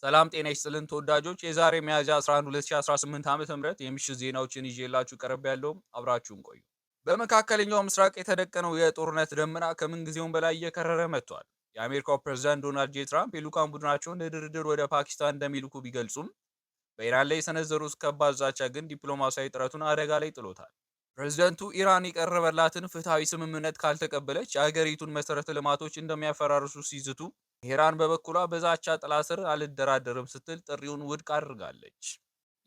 ሰላም ጤና ይስጥልን ተወዳጆች፣ የዛሬ ሚያዝያ 11 2018 ዓ.ም የምሽት ዜናዎችን ይዤላችሁ ቀረብ ያለውም አብራችሁን ቆዩ። በመካከለኛው ምስራቅ የተደቀነው የጦርነት ደመና ከምንጊዜውም በላይ እየከረረ መጥቷል። የአሜሪካው ፕሬዝዳንት ዶናልድ ጄ ትራምፕ የልዑካን ቡድናቸውን ለድርድር ወደ ፓኪስታን እንደሚልኩ ቢገልጹም፣ በኢራን ላይ የሰነዘሩት ከባድ ዛቻ ግን ዲፕሎማሲያዊ ጥረቱን አደጋ ላይ ጥሎታል። ፕሬዝደንቱ ኢራን የቀረበላትን ፍትሐዊ ስምምነት ካልተቀበለች የአገሪቱን መሰረተ ልማቶች እንደሚያፈራርሱ ሲዝቱ፣ ቴሄራን በበኩሏ በዛቻ ጥላ ስር አልደራደርም ስትል ጥሪውን ውድቅ አድርጋለች።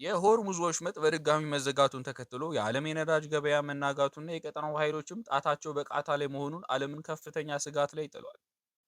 የሆርሙዝ ወሽመጥ በድጋሚ መዘጋቱን ተከትሎ የዓለም የነዳጅ ገበያ መናጋቱና የቀጠናው ኃይሎችም ጣታቸው በቃታ ላይ መሆኑን ዓለምን ከፍተኛ ስጋት ላይ ጥሏል።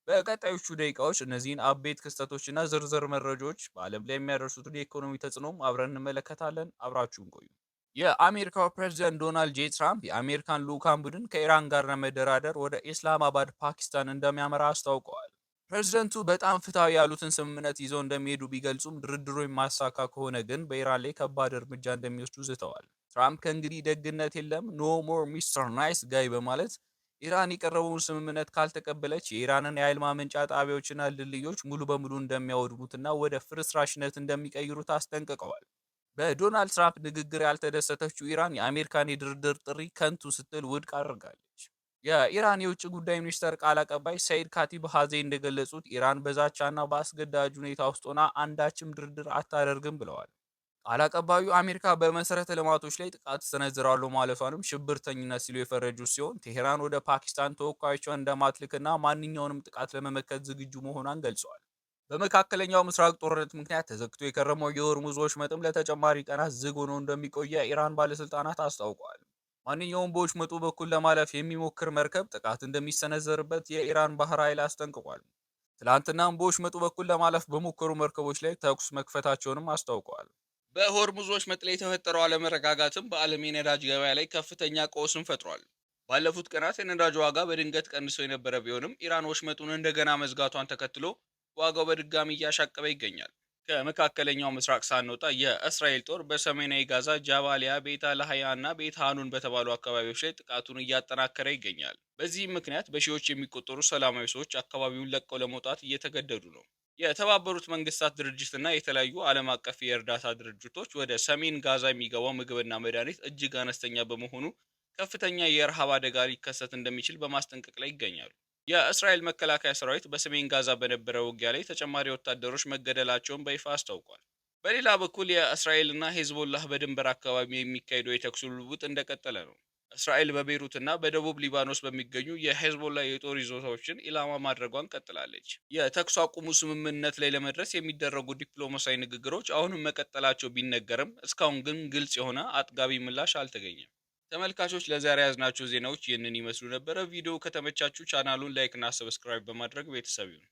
በቀጣዮቹ ደቂቃዎች እነዚህን አበይት ክስተቶችና ዝርዝር መረጃዎች በዓለም ላይ የሚያደርሱትን የኢኮኖሚ ተጽዕኖም አብረን እንመለከታለን። አብራችሁን ቆዩ። የአሜሪካው ፕሬዝዳንት ዶናልድ ጄ ትራምፕ የአሜሪካን ልዑካን ቡድን ከኢራን ጋር ለመደራደር ወደ ኢስላማባድ ፓኪስታን እንደሚያመራ አስታውቀዋል። ፕሬዝደንቱ በጣም ፍትሐዊ ያሉትን ስምምነት ይዘው እንደሚሄዱ ቢገልጹም፣ ድርድሩ የማይሳካ ከሆነ ግን በኢራን ላይ ከባድ እርምጃ እንደሚወስዱ ዝተዋል። ትራምፕ ከእንግዲህ ደግነት የለም፣ "No more Mister Nice Guy" በማለት ኢራን የቀረበውን ስምምነት ካልተቀበለች የኢራንን የኃይል ማመንጫ ጣቢያዎችና ድልድዮች ሙሉ በሙሉ እንደሚያወድሙትና ወደ ፍርስራሽነት እንደሚቀይሩት አስጠንቅቀዋል። በዶናልድ ትራምፕ ንግግር ያልተደሰተችው ኢራን የአሜሪካን የድርድር ጥሪ ከንቱ ስትል ውድቅ አድርጋለች። የኢራን የውጭ ጉዳይ ሚኒስተር ቃል አቀባይ ሰይድ ካቲብ ሀዜ እንደገለጹት ኢራን በዛቻና በአስገዳጅ ሁኔታ ውስጥ ሆና አንዳችም ድርድር አታደርግም ብለዋል። ቃል አቀባዩ አሜሪካ በመሰረተ ልማቶች ላይ ጥቃት እሰነዝራለሁ ማለቷንም ሽብርተኝነት ሲሉ የፈረጁ ሲሆን፣ ቴሄራን ወደ ፓኪስታን ተወካዮቿን እንደማትልክና ማንኛውንም ጥቃት ለመመከት ዝግጁ መሆኗን ገልጸዋል። በመካከለኛው ምስራቅ ጦርነት ምክንያት ተዘግቶ የከረመው የሆርሙዝ ወሽመጥም ለተጨማሪ ቀናት ዝግ ሆኖ እንደሚቆይ የኢራን ባለስልጣናት አስታውቀዋል። ማንኛውም በወሽመጡ በኩል ለማለፍ የሚሞክር መርከብ ጥቃት እንደሚሰነዘርበት የኢራን ባህር ኃይል አስጠንቅቋል። ትላንትናም በወሽመጡ በኩል ለማለፍ በሞከሩ መርከቦች ላይ ተኩስ መክፈታቸውንም አስታውቀዋል። በሆርሙዝ ወሽመጥ ላይ የተፈጠረው አለመረጋጋትም በዓለም የነዳጅ ገበያ ላይ ከፍተኛ ቀውስን ፈጥሯል። ባለፉት ቀናት የነዳጅ ዋጋ በድንገት ቀንሶ የነበረ ቢሆንም፣ ኢራን ወሽመጡን እንደገና መዝጋቷን ተከትሎ ዋጋው በድጋሚ እያሻቀበ ይገኛል። ከመካከለኛው ምስራቅ ሳንወጣ የእስራኤል ጦር በሰሜናዊ ጋዛ ጃባሊያ፣ ቤታ ላህያ እና ቤት ሃኑን በተባሉ አካባቢዎች ላይ ጥቃቱን እያጠናከረ ይገኛል። በዚህም ምክንያት በሺዎች የሚቆጠሩ ሰላማዊ ሰዎች አካባቢውን ለቀው ለመውጣት እየተገደዱ ነው። የተባበሩት መንግስታት ድርጅት እና የተለያዩ ዓለም አቀፍ የእርዳታ ድርጅቶች ወደ ሰሜን ጋዛ የሚገባው ምግብና መድኃኒት እጅግ አነስተኛ በመሆኑ ከፍተኛ የረሃብ አደጋ ሊከሰት እንደሚችል በማስጠንቀቅ ላይ ይገኛሉ። የእስራኤል መከላከያ ሰራዊት በሰሜን ጋዛ በነበረው ውጊያ ላይ ተጨማሪ ወታደሮች መገደላቸውን በይፋ አስታውቋል። በሌላ በኩል የእስራኤልና ሄዝቦላህ በድንበር አካባቢ የሚካሄደው የተኩስ ልውውጥ እንደቀጠለ ነው። እስራኤል በቤይሩትና በደቡብ ሊባኖስ በሚገኙ የሄዝቦላ የጦር ይዞታዎችን ኢላማ ማድረጓን ቀጥላለች። የተኩስ አቁሙ ስምምነት ላይ ለመድረስ የሚደረጉ ዲፕሎማሲያዊ ንግግሮች አሁንም መቀጠላቸው ቢነገርም፣ እስካሁን ግን ግልጽ የሆነ አጥጋቢ ምላሽ አልተገኘም። ተመልካቾች፣ ለዛሬ ያዝናቸው ዜናዎች ይህንን ይመስሉ ነበረ። ቪዲዮ ከተመቻችሁ ቻናሉን like እና subscribe በማድረግ ቤተሰብ ይሁኑ።